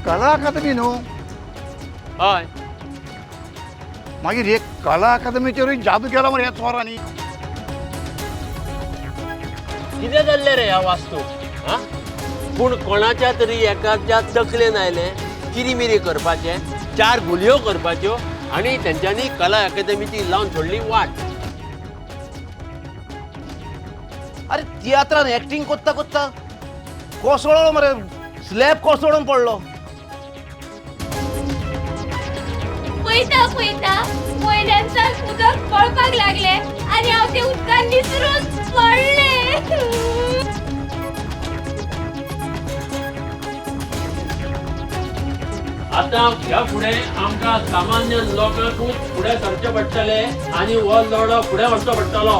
कला अकादमी न्हू? हय. मागीर हे कला अकादमीचेरूय जादू केला मरे ह्या चोरांनी. कितें जाल्लें रे ह्या वास्तूक? हा, पूण कोणाच्या तरी एकाच्या तकलेन आयलें किरीमिरी करपाचें, चार गुलयो करपाच्यो आनी तेंच्यांनी कला अकादमीची लावन सोडली वाट. अरे, तियात्रान एक्टिंग करता करता कोसळ्ळो मरे, स्लॅब कोसळून पडलो. पळयता पळयता वयल्यानसान उदक पळपाक लागले आनी हांव ते उदकान निसरून पडले. आतां ह्या फुडें आमकां सामान्य लोकांकूच फुडें सरचें पडटलें आनी हो लढो फुडें व्हरचो पडटलो.